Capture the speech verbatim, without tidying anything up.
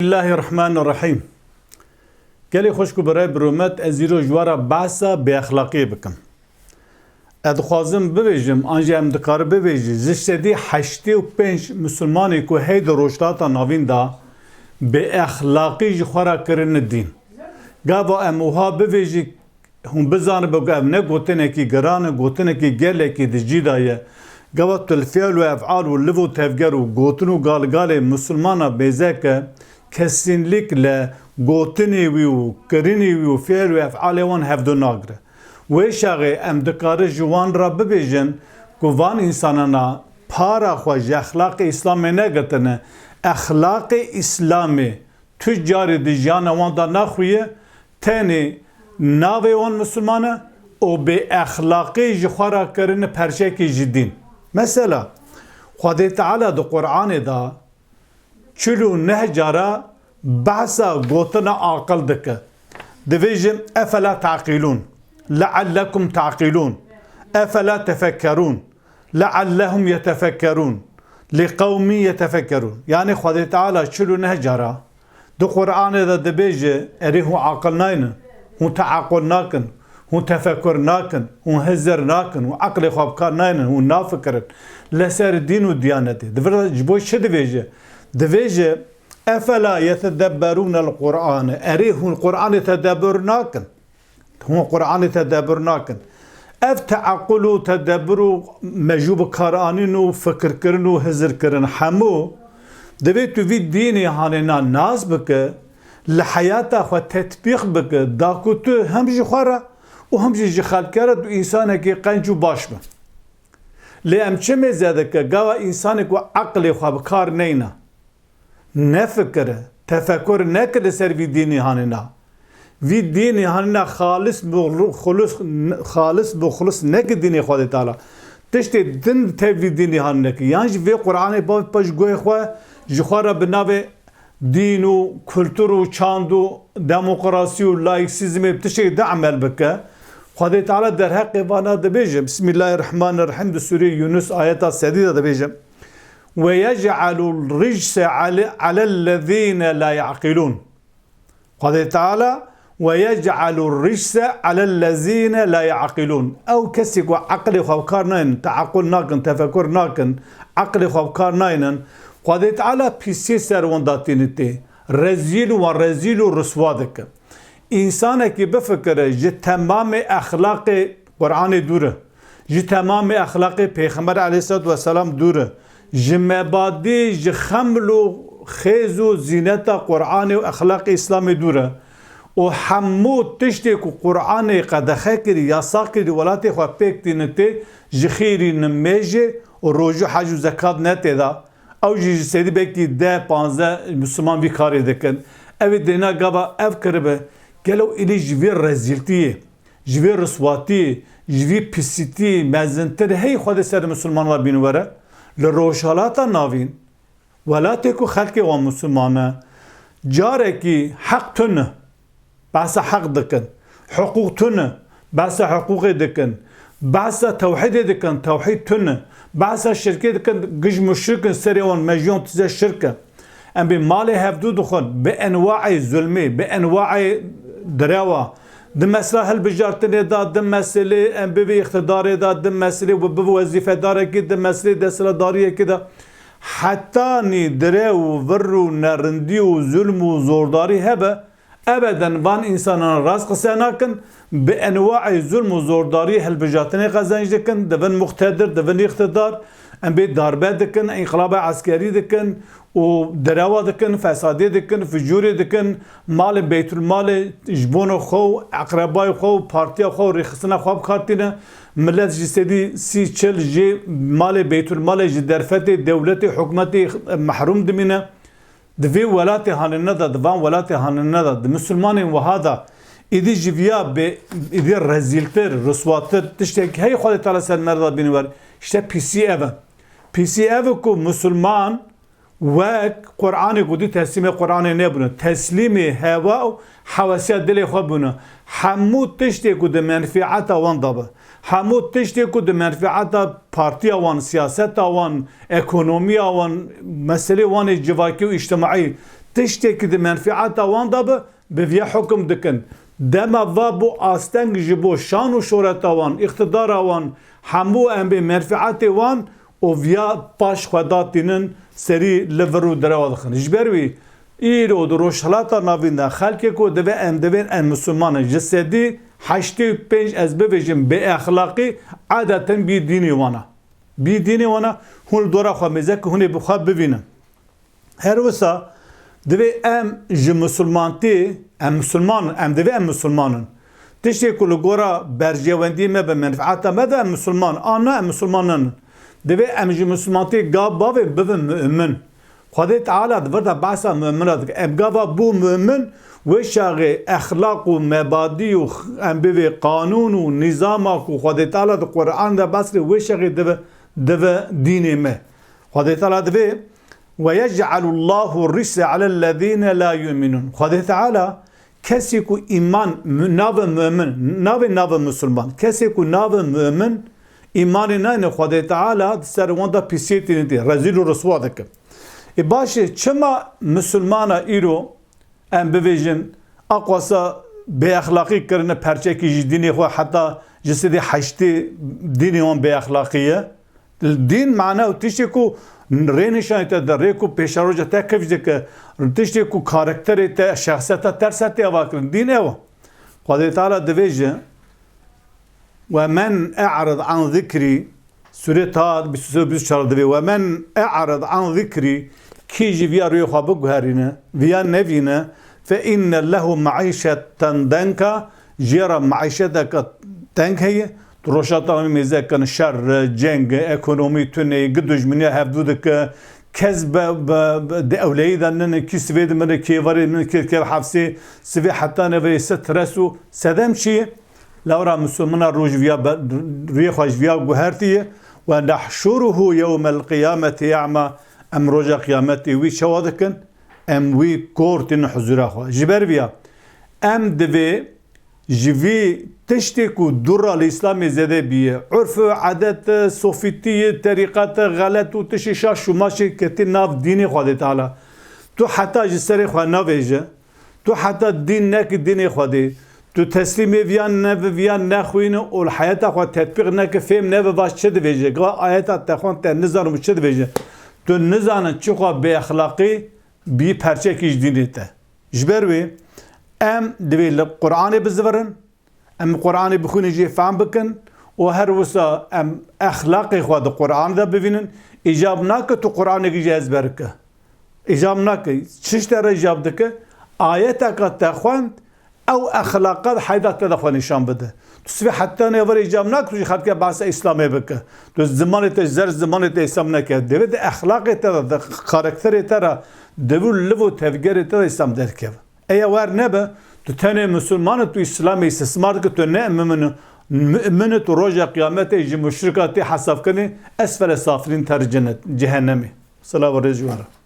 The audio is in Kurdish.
Bismillahirrahmanirrahîm. Gelê xwişk û birayê bi rûmet, ez îro ji we re behsa bêexlaqiyê bikim. Ez dixwazim bibêjim, an jî em dikare bibêjî, ji sedî heştê û pênc misilmanê ku hey di Rojhilata Navîn de bêexlaqî ji xwe re kirine dîn. Gava em wiha bibêjî, hûn bizanibe ku ev ne gotinekî giran e, gotinekî gelekî di cî de ye. Gava tu li fiil û efal û liv û tevger û gotin û galgalê misilmana mêze ke, kesînlîkle gotinê wî û kirinê wî û fiil û efalê wan hevdu nagire. Wê şaxê em dikare ji wan re bibêjin ku van însanana para xwe ji exlaqê Îslamê negirtine. Exlaqê Îslamê tu carî di jiyana wan de naxuye, tenê navê wan misilman e û bêexlaqî ji xwe re kirine perçekî ji dîn. Mesela, Xwedê Teala di Qur'anê de çil û neh cara behsa gotina aqil dike. Dibêje, "Efela taqîlûn, leallekum taqîlûn, efela tefekkerûn, leallehum yetefekkerûn, li qewmî yetefekkerûn." Yanî Xwedê Teala çil û neh cara di Qur'anê de dibêje, "Erê hûn aqil naynin, hûn teaqul nakin, hûn tefekkur nakin, hûn hizir nakin, hûn eqlê xwe bi kar naynin, hûn nafikirin li ser dîn û diyanetê." Di vir de ji bo çi dibêje? Dibêje, "Efela yetedebberûnel Qur'ane." Erê hûn Qur'anê tedebbur nakin? Hûn Qur'anê tedebbur nakin. Ev teaqul û tedebbur û mejû bi kar anîn û fikirkirin û hizirkirin hemû divê tu vî dînê hanêna nas bike, li heyata xwe tetbîq bike, da ku tu hem ji xwe re û hem jî ji xelkê re tu însanekî qenc û baş be. Lê em çi mêze dike? Gava însanek ku eqlê xwe bi kar neyna, nefikire, tefekur neke li ser vî dînî hanîna. Vî dînî hanîna xalis bi xulus, xalis bi xulus neke dînê Xwedê Teala. Tiştê din tev vî dînî hanîne ki. Yan jî vê Qur'anê pa, pa ji guhê xwe, ji xwe re bi navê dîn û kultur û çand û demokrasî û laîksîzmê bi tiştê de emel bike. Xwedê Teala derheqê vana dibêje, Bismillahirrahmanirrahîm, di Sûreyê Yunus ayeta sedî de dibêje, "Ve yec'alur ricse ale-, alellezîne la ya'qilûn." Xwedê Teala, "Ve yec'alur ricse alellezîne la ya'qilûn." Ew kesê ku eqlê xwe bi kar naynin, teaqul nakin, tefekur nakin, eqlê xwe bi kar naynin, Xwedê Teala pîsiyê ser wan datînitê, rezîl û wan rezîl û riswa dike. Însanekî bifikire, ji temamê exlaqê Qur'anê dûr e. Ji temamê exlaqê Pêxember aleyhisselatu vesselam dûr e. Ji mebadî, ji xeml û xêz û zîneta Qur'anê û exlaqê Îslamê dûr e. Û hemû tiştê ku Qur'anê qedexe kirî, yasax kirî, welatê xwe pêk tînitê, ji xêrî nimêjê û rojû, hec û zekat ne tê de. Ew jî ji sedî belkî deh, panzdeh Misliman vî karê dikin. Ew ê dêna gava ev kiribe, gelo îlî ji vî rezîltiyê, ji vî riswatiyê, ji vî pisîtiyê mezintir hey Xwedê ser Misliman re bîn were? Li Rojhalata Navîn, welatê ku xelkê wan Misliman e, carekî heq tune. Behsa heq dikin. Hiqûq tune. Behsa hiqûqê dikin. Behsa tewhîdê dikin. Tewhîd tune. Behsa şirkê dikin. Gij muşrik in, serê wan mejiyan tize şirk e. Em bê malê hevdû dixwin. Bi enwaê zulmê, bi enwaê direwa. Di mesela hilbijartinê de, di meselê em bivî îqtidarê de, di meselê bi, bi wezîfedarekî, di meselê desthilatdariyekî de. Hetanî direw û vir û nerindî û zulm û zordarî hebe, ebeden van însanan rast qise nakin, bi enwaê zulm û zordarî hilbijartinê qezenc dikin, dibin muqtedir, dibin îqtidar, em bê darbe dikin, înqilaba eskerî dikin û derewa dikin, fesadê dikin, ficûrê dikin, malê beytulmalê ji bona xwe û eqrebayê xwe û partiya xwe û rêxistina xwe bi kar tîne. Milet ji sedî sî çil jê malê beytulmalê ji derfetê dewletê, hikûmetê mehrûm dimîne. Di vê welatê hanine de, di van welatê hanine de, di misilmanên wiha de, îdî ji viya bê, îdî rezîltir, riswatir, tiştek hey Xwedê Teala ser me re de bîne wer. Îşte pîsî ev e. Pîsî ev e ku misilman wek Qur'anê ku dî teslîmê Qur'anê nebûne. Teslîmê hewa û hewesiya dilê xwe bûne. Hemû tiştê ku di menfîeta wan de be. Hemû tiştê ku di menfîeta partiya wan, siyaseta wan, ekonomiya wan, meselê wan ê civakî û îctimaî, tiştekî di menfiata wan de bi, bi viya hukum dikin. Dema va bû asteng ji bo şan û şoreta wan, îqtidara wan, hemû em bê menfiatê wan û viya paş xwe datînin serî li vir û derewa dixin. Ji ber wî îro di Rojhilata Navîn de xelkê ku divê em divên em misilman in, ji sedî heştê û pênc ez bibêjim bêexlaqî, edeten bî dînê wan e. Bî dînê wan e, hûn li dora xwe mêze ku hûn ê bi xwe bivînin. Her wisa divê em ji misilmantî, em misilman in, em divê em misilman in. Tiştê ku li gora berjewendiyê me be, menfiata me de em misilman, an na em misilman nin. Divê em ji misilmantî gav bavên bibin mu'min. Xwedê Teala di vir de behsa mu'mina dike. Em gava bû mu'min, wê çaxê exlaq û mebadî û x-, em bivê qanûn û nîzama ku Xwedê Teala di Quran de behs kir, wê çaxê dive, dive dînê me. Xwedê Teala divê, "Ve yec'alullahu ricse alellezîne la yu'minûn." Xwedê Teala kesê ku îman, mu-, nave mu'min, nave nave musulman, kesê ku nave mu'min, îmanê nayne Xwedê Teala di ser wan de pîsiyê tînitî, rezîl û riswa dike. Ê baş e, çima misilmana îro em bivêjin, aqwasa bêexlaqî kirine, perçekî ji dînê xwe, heta ji sedî heştê dînê wan bêexlaqî ye. Dîn mana û tiştê ku rê nîşanê te de, rê ku pêşeroja te kifş dike, tiştê ku karakterê te, şexsiyeta te ser tê ava kirin. Dîn ew e. Xwedê Teala divêje, "Ve men e'rid an zikrî", Sûrê Taha bîst û sê û bîst û çar divê, "Ve men e'rid an zikrî", kî ji viya rûyê xwe biguherîne, viya nevîne, "fe inne lehu me'îşeten denka", jê re me'îşeteke teng heye. Tu roşa te mêze kin şer, ceng, ekonomî tune, gi dujminiya hevdû dike, kes be, be, be, di ewleyî de nine, kî sivê dimire, kê verê min, kê dikeve hefsê, sivê heta neverê stres û sedem çi ye? Lewra misilmana roj viya be-, riyê xwe ji viya guhertiye, "Ve nehşuruhu yewmel qiyameti ya'ma", em roja qiyametê wî çawa dikin? Em wî kor tînin huzura xwe. Ji ber viya em divê ji vî tiştê ku dûra li Îslamê zêde bîye, urf û edet, sofîtî, terîqet, xelet û tiştê şaş û maşê ketî nav dînê Xwedê Teala. Tu heta ji serê xwe navêje, tu heta dîn nekî dînê Xwedê, tu teslîmê viyan nebe, viyan nexwîne û li heyeta xwe tetbîq neke, fêm nebe, baş çi divêje? Ga ayeta te xwend te nizanim û çi divêje? Tu nizanin çi xwe bêexlaqî bî perçekî ji dînê te. Ji ber wê em divê li Quranê bizivirin, em Quranê bixwînin, jê fehm bikin û her wisa em exlaqê xwe di Quran de bivînin. Îcab nake tu Quranekî jî ezber bike. Îcab nake. Çi ji te re îcab dike? Ayeteka te xwend, ew exlaqa di heyda te de xwe nîşan bide. Tu sivê heta nêvara îcab nake tu ji xelkê behsa Îslamê bike. Tu zimanê te ji zer zimanê te Îslam neke. Divê di exlaqê te de, di karakterê te re, di vî liv û tevgerê te de Îslam derkeve. Eya wer nebe, tu tenê misilman î, tu Îslamê îstismar dike, tu ne mumin î, mumin î, tu roja qiyametê ji muşrika tê hesabkirinê, esfele safilîn, ter cehennemê. Selav û rêz ji we re.